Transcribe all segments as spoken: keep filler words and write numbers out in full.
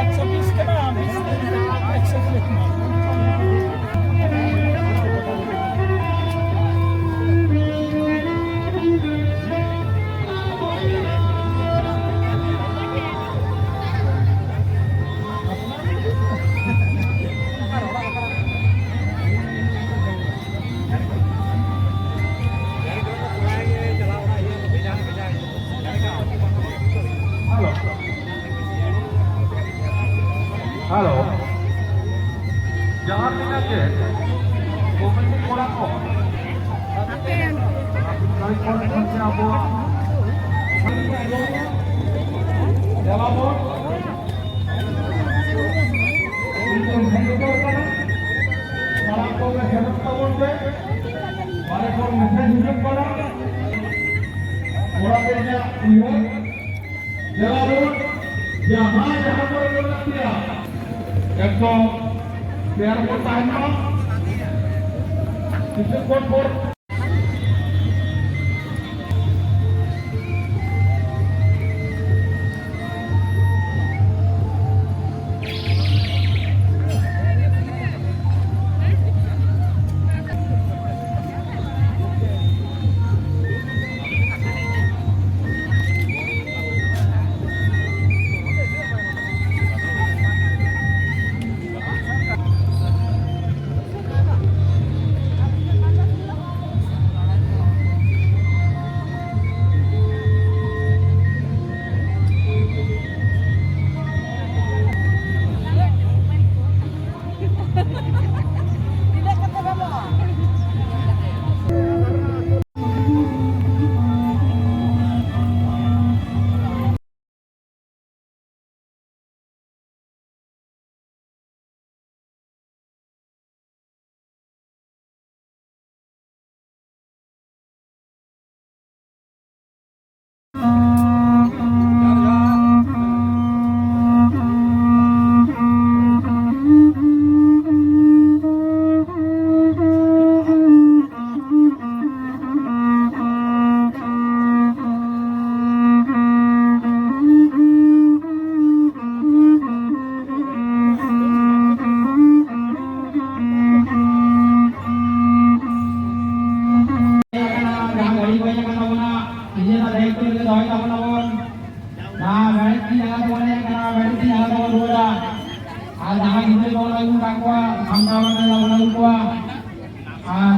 ᱮᱠᱥᱚ ᱵᱤᱥ ᱠᱟᱱᱟ, ᱵᱤᱥ ᱮᱠᱥᱚ ᱠᱩᱲᱤ ᱠᱟᱱᱟ᱾ ᱦᱮᱞᱳ᱾ ᱦᱮᱞᱳ᱾ ᱡᱟᱦᱟᱸ ᱛᱤᱱᱟᱹᱜ ᱜᱮ ᱠᱚᱢᱤᱴᱤ ᱠᱚᱲᱟ ᱠᱚ, ᱟᱵᱚᱣᱟᱜ ᱫᱮᱞᱟ ᱵᱚᱱ ᱢᱤᱫᱴᱮᱱ ᱵᱷᱮᱱᱴᱚᱨ ᱠᱟᱱᱟ, ᱥᱟᱱᱟᱢ ᱠᱚᱜᱮ ᱥᱮᱞᱮᱫ ᱛᱟᱵᱚᱱ ᱯᱮ᱾ ᱵᱟᱨᱦᱮ ᱠᱷᱚᱱ ᱢᱮᱥᱮᱡᱽ ᱦᱤᱡᱩᱜ ᱠᱟᱱᱟ, ᱠᱚᱲᱟ ᱠᱚ ᱨᱮᱭᱟᱜ ᱩᱭᱦᱟᱹᱨ, ᱡᱮᱞᱟ ᱵᱚᱱ ᱡᱟᱦᱟᱸ ᱡᱟᱦᱟᱸ ᱠᱚᱨᱮ ᱵᱚᱱ ᱞᱟᱹᱠᱛᱤᱭᱟ, ᱮᱠᱫᱚᱢ ᱛᱮᱭᱟᱨ ᱵᱚᱱ ᱛᱟᱦᱮᱱ ᱢᱟ᱾ ᱠᱤᱪᱷᱩ ᱠᱷᱚᱱ ᱯᱚᱨ ᱛᱟᱵᱚᱱ᱾ ᱡᱟᱦᱟᱸ ᱵᱟᱹᱲᱤᱡ ᱛᱤ ᱡᱟᱸᱜᱟ ᱛᱮᱵᱚᱱ ᱦᱮᱡ ᱟᱠᱟᱱᱟ, ᱵᱟᱹᱲᱤᱡ ᱛᱤ ᱡᱟᱸᱜᱟ ᱛᱮᱵᱚᱱ ᱨᱩᱣᱟᱹᱲᱟ᱾ ᱟᱨ ᱡᱟᱦᱟᱸᱭ ᱜᱤᱫᱽᱨᱟᱹ ᱠᱚᱵᱚᱱ ᱟᱹᱜᱩ ᱟᱠᱟᱫ ᱠᱚᱣᱟ, ᱥᱟᱢᱴᱟᱣ ᱠᱟᱛᱮ ᱵᱟᱵᱚᱱ ᱟᱹᱜᱩ ᱠᱚᱣᱟ᱾ ᱟᱨ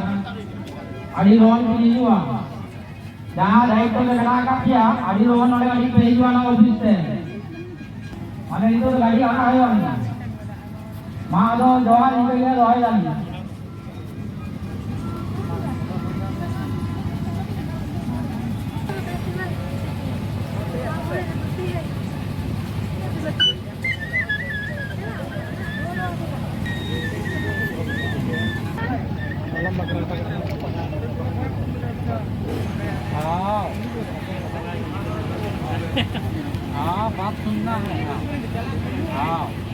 ᱟᱹᱰᱤ ᱞᱚᱜᱚᱱ ᱜᱮ ᱦᱤᱡᱩᱜᱼᱟ᱾ ᱡᱟᱦᱟᱸ ᱫᱟᱭᱤᱛᱛᱚ ᱨᱮ ᱢᱮᱱᱟᱜ ᱟᱠᱟᱫ ᱯᱮᱭᱟ, ᱟᱹᱰᱤ ᱞᱚᱜᱚᱱ ᱱᱚᱰᱮ ᱟᱹᱰᱤ ᱯᱮ ᱦᱤᱡᱩᱜᱼᱟ ᱱᱚᱣᱟ ᱚᱯᱷᱤᱥ ᱛᱮ᱾ ᱢᱟᱱᱮ ᱱᱤᱛᱚᱜ ᱫᱚ ᱜᱟᱹᱰᱤ ᱟᱲᱟᱜ ᱦᱩᱭᱩᱜᱼᱟ᱾ ᱢᱟ ᱟᱫᱚ ᱡᱚᱦᱟᱨ, ᱤᱱᱠᱟᱹ ᱜᱮ ᱫᱚᱦᱚᱭ ᱫᱟᱞᱤᱧ᱾ हाँ, हाँ, बात सुनना है। हाँ, हाँ।